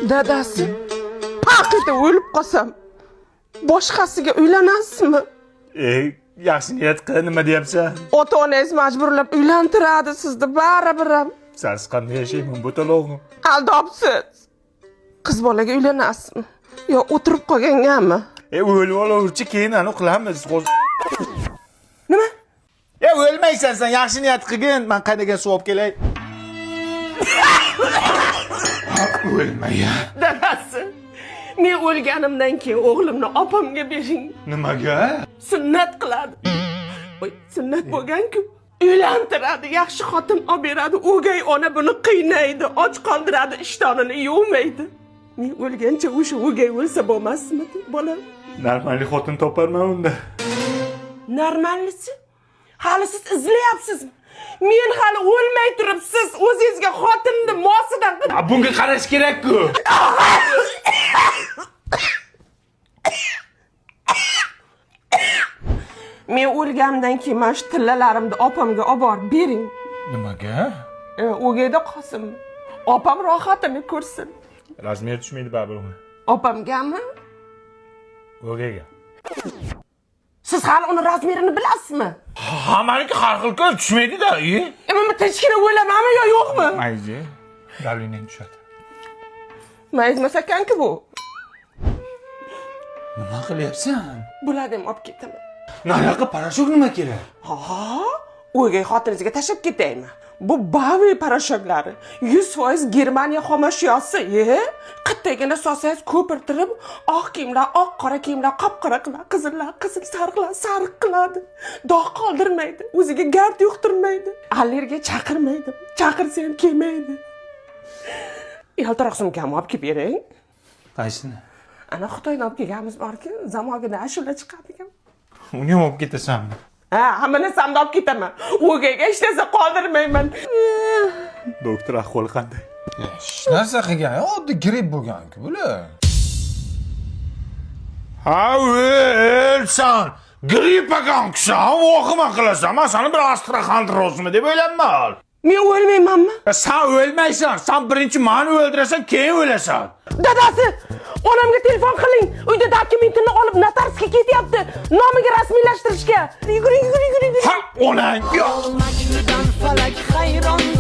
Dadasi, paqida o'lib qolsam, boshqasiga uylanasizmi? Yaxshi niyat qil, nima deyapsan? Ota-onangiz majburlab uylantiradi sizni baribir ham. Sensiz qanday yashayman, bo'talog'im? Aldobsiz. Qiz bolaga uylanasizmi? Yo o'tirib qolgangami? O'lib olaverchi, keyin anu qilamiz. Nima? O'lmaysan sen, yaxshi niyat qilgin. Men qaynagan suv olib kelay. O'lmaya. Dadasi, men o'lganimdan keyin o'g'limni opamga bering. Nimaga? Sunnat qiladi. Voy, sunnat bo'lgan-ku. Uylantiradi, yaxshi xotin olib beradi. O'gay ona buni qiynaydi, och qoldiradi, ishtonini yuvmaydi. Men o'lgancha o'sha o'gay o'lsa bo'lmasmidi, bolam? Normalli xotin toparman unda. Normallisi? Hali siz izlayapsizmi? Men hali o'lmay turib siz o'zingizga xotinni mosidan qilib Bunga qarash kerak-ku. Men o'lganimdan keyin mana shu tillalarimni opamga olib borib bering. Nimaga? O'gayda qolsin. Opam rohatini ko'rsin. Razmer tushmaydi baribir uni. Opamgami? O'gayga. Siz hali uni razmerini bilasizmi? Hammaniki har xil ko'z tushmaydi-da, Men tinchgina o'lamanmi yo yo'qmi? Mayli. Davleniyang tushadi. Mayizmas ekan-ku bu. Nima qilyapsan? Bularni ham olib ketaman. Nariyoqqa parashok nima kerak? Ha, o'gay xotiningizga tashlab ketaymi? Bu Bavi parashoklari 100% Germaniya xomashyosi, ye? Qattagina solsangiz ko'pirtirib, oq kiyimlar oq, qora kiyimlar qop-qora qiladi, qizillar qizil, sariqlar sariq qiladi. Dog' qoldirmaydi, o'ziga gard yuqtirmaydi. Allergiya chaqirmaydi, chaqirsa ham kelmaydi. Yaltiroq sumkamni olib kelib bering. Qaysini? Ana Xitoydan olib kelganimiz borku, zamogida ashula chiqadigan. Uni ham olib ketasanmi? Ha, hamma narsamni olib ketaman. O'gayga hech narsa qoldirmayman. Doktor, ahvoli qanday? Hech narsa qilgan, oddiy gripp bo'lgan-ku bular. Ha, o'lsan. Gripp ekansan, vahima qilasan. Men seni bir astraxandrozmi deb o'ylayapman. Men o'lmaymanmi? Sen o'lmaysan. Sen birinchi meni o'ldirasan, keyin o'lasan. Dadasi, onamga telefon qiling. Uyda dokumentini olib notariusga ketyapti. Nomiga rasmiylashtirishga. Yuguring, yuguring, yuguring. Ha, onang. Makridan falak hayron.